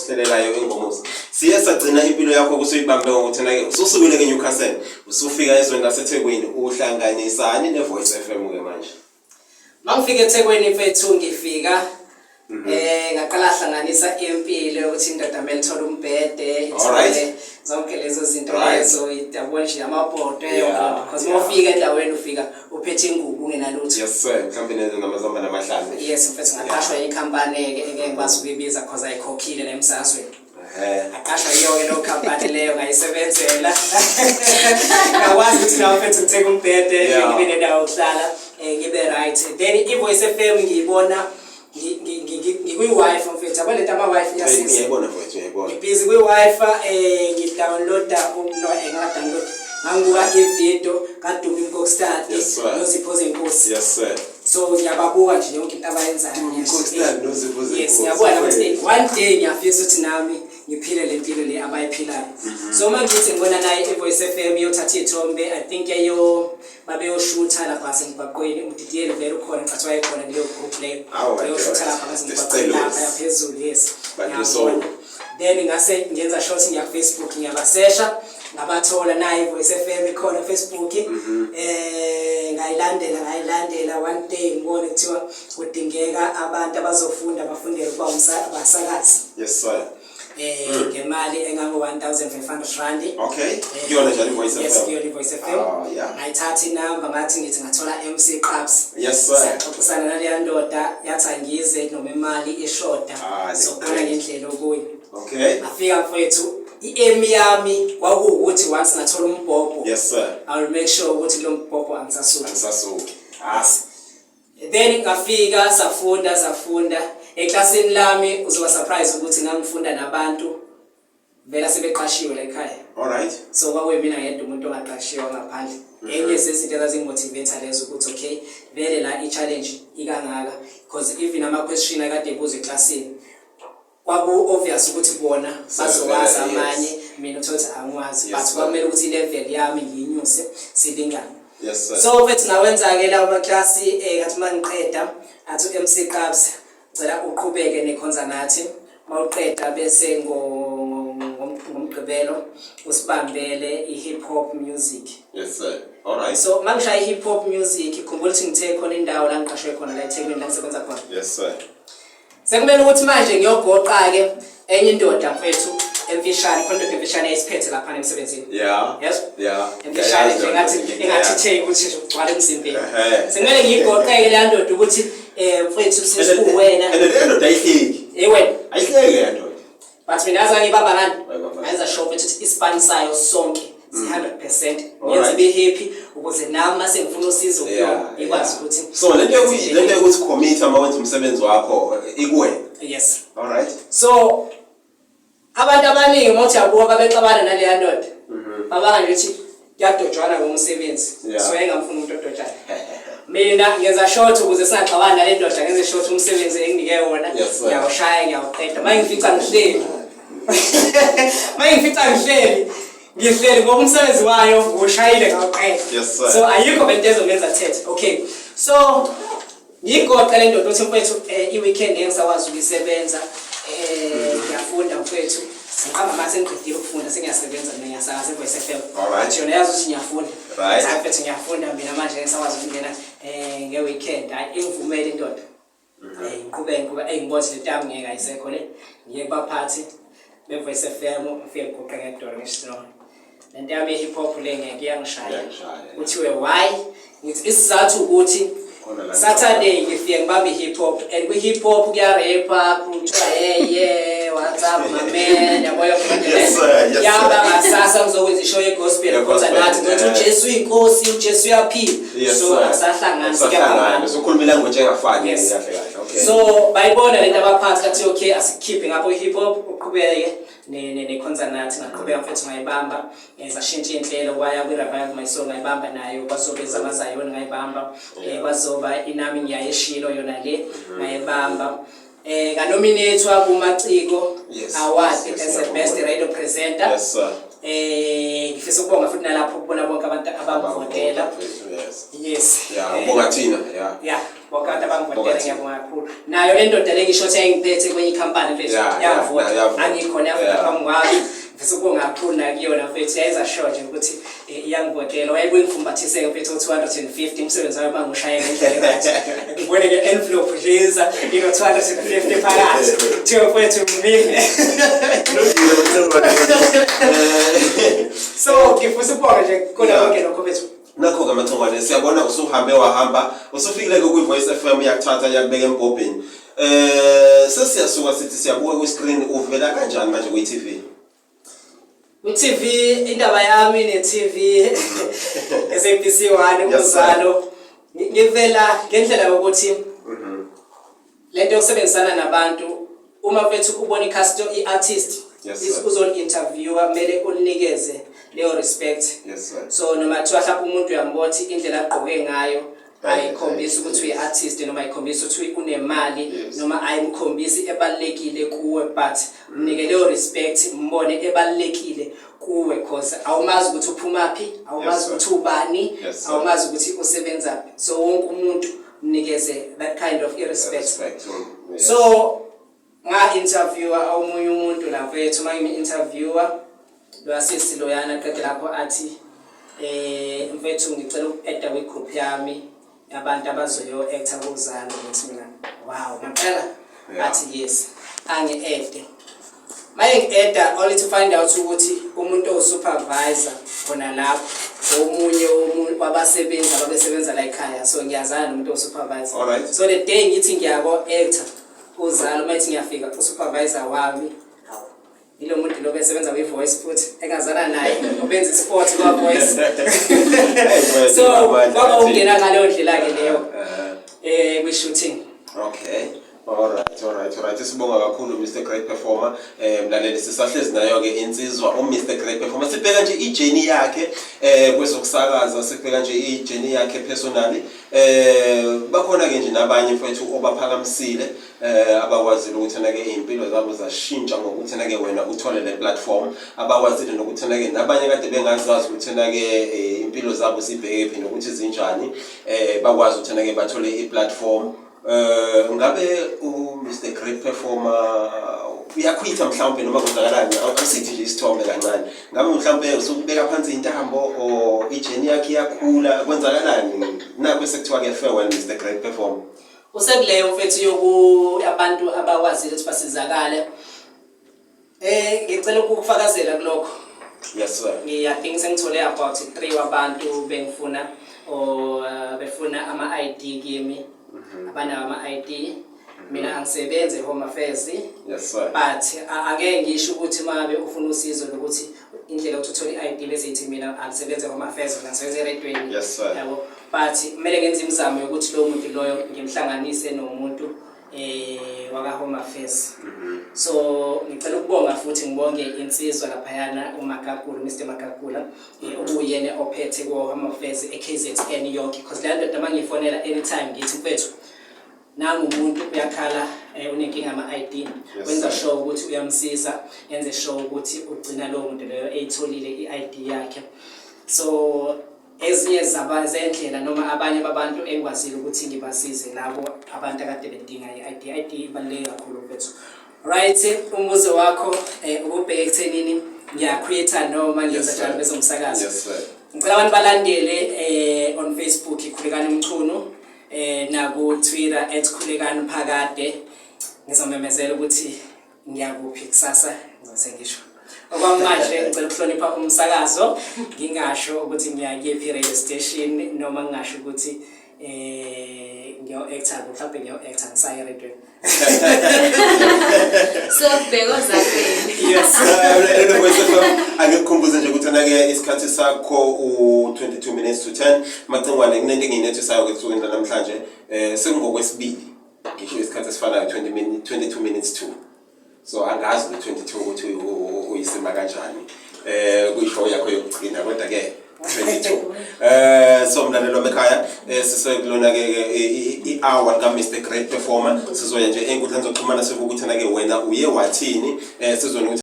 osihlelelayo ingomuso. Siye sagcina impilo yakho kusuyibambe ngokuthi na ke ususukile ke Newcastle, usufika ezweni laseThekwini, uhlanganisani neVoice FM ke manje? Mangifika eThekwini mfethu, ngifika ngaqala hlanganisa impilo ukuthi indoda kumele ithole umbhede, ithole zonke lezo zinto lezo, yabo nje, amabhodwe, because uma ufika endaweni ufika uphethe ingubo, ungenalutho. Yes sir, mhlawumbe nenze namazambane amahlanu. Yes mfethu, ngaqashwa ikhampani-ke engeke ngikwazi ukuyibiza cause ayikhokhile la emsakazweni. Aqashwa yiyo-ke leyo khampani leyo, ngayisebenzela, ngakwazi ukuthi nawe mfethu ngithenge umbhede, ngibe nendawo yokuhlala, ngibe right. Then i-Voice FM ngiyibona ngikwi-Wi-Fi mfethu, yabo lento ama-Wi-Fi iyasiza. Ngiyayibona mfethu, ngiyayibona. Ngibhizi kwi-Wi-Fi, ngidownloada, no, ngingadownload, ngangibuka ividiyo kaDumi Mkokstad Yes, sir. noZipho Zenkosi. Yes sir. So ngiyababuka nje yonke into abayenzayo. Dumi Mkokstad noZipho Zenkosi. Yes, ngiyabona ukuthi one day ngiyafisa ukuthi nami ngiphile le mpilo le abayiphilayo. So uma ngithi ngibona naye i-Voice FM iyothatha iy'thombe, I think yayo babeyoshutha lapha ngasemgwaqweni, umdidiyeli vele ukhona, ngicathi wayekhona kuleyo group leyo. Awu, my Beyoshutha God. lapha ngasemgwaqweni, Isicelo. lapha yaphezulu, yes. Bantu. Ngiyabona. Then ngase ngenza short, ngiya ku-Facebook, ngiyabasesha, ngabathola, nayo i-Voice FM ikhona Facebook. Ngayilandela, ngayilandela. One day ngibone kuthiwa kudingeka abantu abazofunda, bafundele ukuba abasakazi Yes sir. Ngemali engango R1500. Kuyona njalo i-Voice Yes. FM. Kuyona i-Voice FM. Ngayithatha inamba, ngathi ngithi ngathola MC Qabs. Yes sir. Saxoxisana naleya ndoda, yathi angize noma imali ishoda. Ah, Sobona great. ngendlela okuyo. Afika mfethu, i-aim yami kwakuwukuthi once ngathola umbhobho, Yes sir. I will make sure ukuthi kulo mbhobho angisasuki. Angisasuki. Ah. Then ngafika, safunda, safunda. Eklasini lami uzoba surprise ukuthi ngangifunda nabantu vela sebeqashiwe la ekhaya. All right. So kwakuyimina ngedwa umuntu ongaqashiwe ngaphandle. Enye zezinto ezazingimotivate lezo ukuthi okay, vele la i-challenge ikangaka, because even ama-question akade ebuzwa eklasini kwaku-obvious ukuthi bona bazowazi amanye, mina uthole ukuthi angiwazi, but kwakumele ukuthi i-level yami ngiyinyuse, silingane. Yes sir. So mfethu, ngawenza-ke lawo maklasi. Ngathi uma ngiqeda, athi u-MC Qabs, "Cela uqhubeke nekhonza nathi, mawuqeda bese ngoMgqibelo usibambele i-hip hop music." Yes sir. All right. So mangishaya i-hip hop music, khumbula ukuthi ngithe khona indawo la ngiqashwe khona la eThekwini, la ngisebenza khona. Yes sir. Sekumele ukuthi manje ngiyogoqa-ke enye indoda mfethu emfishane, khona indoda emfishane eyayisiphethe laphana emsebenzini. Yes. Emfishane nje, ngathi engathi ithe ukuthi nje ugcwala emzimbeni. Sekumele ngiyigoqeke leya ndoda ukuthi mfethu, sesikuwena. And le ndoda ayihleki. Eh wena. Ayihleki le ndoda. But mina yazi ngibamba ngani? Wayibamba. Ngayenza sure mfethu ukuthi isipani sayo sonke si-100%. Ngenza ibe happy ukuze nami mase ngifuna usizo kuyona ikwazi ukuthi So lento yokuthi commit uma wenza umsebenzi wakho ikuwena. Yes. All right. So abantu abaningi uma uthi yabuka babexabana naleya ndoda, babanga nje ukuthi kuyadojwana ngomsebenzi. So engamfuni umuntu odojayo. Mina ngenza short ukuze singaxabani nale ndoda, ngenze short umsebenzi enginike wona Yes, sir. ngiyawushaya, ngiyawuqeda. Uma ngifica ngihleli, ngihleli ngoba umsebenzi wayo ngiwushayile, ngawuqeda. Yes, sir. So ayikho lento ezongenza thethe. Okay, so ngiyigoqe le ndoda ukuthi mfethu, i-weekend ngeke ngisakwazi ukuyisebenza, ngiyafunda mfethu. Ngiqamba manje, sengiqedile ukufunda, sengiyasebenza mina, ngiyasakaza e-Voice FM. But yona yazi ukuthi ngiyafunda. Hayi mfethu, ngiyafunda mina manje, ngeke ngisakwazi ukungena nge-weekend. Hayi, ingivumele indoda. Ngiqhubeke, ngiqhubeke, ngibona ukuthi lento yami ngeke, ayisekho le. Ngiye kubaphathi be-Voice FM, ngifike ngiguqe ngedolo, ngisho, "No, lento yami ye-hip hop le ngeke, iyangishaya." Iyangishaya, yeah. Kuthiwe why? Ngithi isizathu ukuthi Khona la Saturday ngifike ngibambe i-hip hop, and kwi-hip hop kuyarepha, kuthiwa, "Hey, yeah, what's up my man?" Yabo yonke lento leyo. Yes, sir. Yes, Yaba sir. ngakusasa ngizokwenza ishow ye-gospel, Ye-gospel, kodwa nathi ngithi uJesu uyinkosi, uJesu uyaphila. So akusahlangani. Akusahlangani. Kuyaphambana. Usukhuluma ilanguage engafani. Yes. Kahle kahle. Okay. So bayibona lento abaphathi, kathi okay, asikhiphe ngapho i-hip hop, uqhubeke nekhonza nathi. Ngaqhubeka mfethu, ngayibamba. Zashintsha iy'nhlelo, kwaya kwi-Revive My Soul, ngayibamba nayo, kwazoba ezamazayoni, ngayibamba. Kwazoba inami ngiyayeshilo yona le, ngayibamba. Nganominatwa kumaciko award as a best radio presenter. Yes sir. Ngifisa ukubonga futhi nalapho ukubona bonke abantu abangivotela. Yes. Yes. Yeah, ubonga thina, yeah. Yeah. Bonke abantu abangivotela, Bonke. ngiyabonga kakhulu. Nayo le ndoda le ngisho ukuthi yayingiphethe kwenye ikhampani, mfethu, yangivota. Yavota. Angikhona, yavota phambi kwami. Ngifisa ukubonga kakhulu nakuyona, mfethu. Yayenza sure nje ukuthi iyangivotela. Wayebuye ngifumbathise, mfethu, u-250. Umsebenzi wayo bangushaye ngendlela engathi ngibone nge-envelope nje iza ino-250 phakathi. Kuthiwe, mfethu, mimi. So ngifisa ukubonga nje kona konke lokho, mfethu. Nakho-ke, Macingwane, siyabona usuhambe wahamba, usufikile-ke kwi-Voice FM, yakuthatha yakubeka embhobheni. Sesiyasuka sithi siyabuka kwi-screen, uvela kanjani manje kwi-TV? Ku-TV, indaba yami ne-TV SABC 1, Uzalo, ngivela ngendlela yokuthi lento yokusebenzisana nabantu, uma, mfethu, ubona i-custom i-artist uzoli-interviewer, kumele ulinikeze leyo respect. yes sir So noma kuthiwa mhlawumbe umuntu uyambona ukuthi indlela agqoke ngayo ayikhombisi ukuthi uyi-artist, noma ayikhombisi ukuthi unemali, noma ayimkhombisi ebalulekile kuwe, but mnike leyo respect, mbone ebalulekile kuwe, cause awumazi ukuthi uphumaphi, awumazi ukuthi ubani, awumazi ukuthi usebenzaphi. So wonke umuntu mnikeze that kind of i-respect. Respect, yes. So nga-interviewa omunye umuntu la, mfethu. Uma ngimi-interviewer lo sisi loyana, qede lapho athi, mfethu, ngicela uku-adda kwi-group yami yabantu abazoyo-acta kUzalo. Ngithi mina, wow, ngempela? Athi yes, angi-adde. Maye ngi-adda, only to find out ukuthi umuntu owu-supervisor khona lapho omunye wabasebenzi ababesebenza la ekhaya. So ngiyazana nomuntu owu-supervisor. So the day ngithi ngiyako-acta Uzalo, uma ethi ngiyafika, usupervisor wami, hawu, yilo muntu lo besebenza kwi-Voice futhi engazana naye, obenza isport kwa-Voice. So kwaba ungena ngaleyo ndlela-ke leyo kwi-shooting. Okay. All right. Sibonga kakhulu, Mr Great Performer. Mlaleli, sisahlezi nayo ke insizwa u Mr Great Performer. Sibheka nje ijourney yakhe kwezokusakaza, sibheka nje ijourney yakhe personally. Bakhona ke nje nabanye, mfethu, obaphakamisile, abakwazile ukuthi na ke impilo zabo zashintsha ngokuthi na ke wena uthole le platform, abakwazile nokuthi na ke nabanye kade bengazazi ukuthi na ke impilo zabo sibheke phi nokuthi zinjani, bakwazi ukuthi na ke bathole i-platform. Ngabe u Mr Great Performer uyakhwitha mhlawumbe, noma kwenzakalani? Awusithi nje isithombe kancane. Ngabe mhlawumbe usukubeka phansi intambo, or ijourney yakhe iyakhula, kwenzakalani nakho sekuthiwa ke farewell, Mr Great Performer? Usekuleyo, mfethu, yoku abantu abakwazile ukuthi basizakale. Ngicela ukufakazela kulokho. Yes sir. Ngiyadinga, sengithole about 3 wabantu bengifuna or befuna ama ID kimi. Abanawo ama ID. Mina angisebenzi Home Affairs. Yes sir. But ake ngisho ukuthi mabe ufuna usizo lokuthi indlela yokuthi uthole i-ID, bese ithi mina angisebenze Home Affairs, mina ngisebenza eredweni. Yes, sir. Yabo. But kumele ngenze imizamo yokuthi lowo muntu loyo ngimhlanganise nomuntu waka Home Affairs. So ngicela ukubonga futhi ngibonge insizwa laphayana, uMagagula, Mr Magagula, okuyena ophethe ku Home Affairs eKZN yonke, because le ndoda mangifonela anytime ngithi, mfethu, nangu umuntu uyakhala, unenkinga ama ID, wenza sir. sure ukuthi uyamsiza, enze sure ukuthi ugcina lowo muntu leyo eyitholile i-ID yakhe. So ezinye zaba zendlela noma abanye babantu engikwazile ukuthi ngibasize labo abantu akade bedinga i-ID. I-ID ibaluleke kakhulu, mfethu. Right, umbuzo wakho ububheke ekuthenini ngiyakhwitha noma ngenza Yes, sir. njalo bezomsakazo. Yes sir. Ngicela abantu balandele on Facebook, Khulekani Mchunu, naku Twitter @KhulekaniPhakade. Ngizomemezela ukuthi ngiyakuphi kusasa, ngizose ngisho. Okwamanje ngicela ukuhlonipha umsakazo, ngingasho ukuthi ngiyakephi radio station, noma ngingasho ukuthi ngiyo actor, mhlawumbe ngiyo actor ngisaye radio. So bheka ozakweni. Yes. Voice FM, ake kukhumbuze nje ukuthi na-ke isikhathi sakho u-22 minutes to 10. Macingwane, kunento engiyinethisayo ke kusukwini namhlanje, sekungokwesibili ngisho isikhathi esifanayo, 20 minutes, 22 minutes to, so angazi lo 22 ukuthi uyisima kanjani kuyishow yakho yokugcina, kodwa ke 22. So mlaleli wami ekhaya, sisekulona ke i-hour ka Mr Great Performer. Sizoya nje enkundleni zokuxhumana, sibuke ukuthi na ke wena uye wathini, sizone ukuthi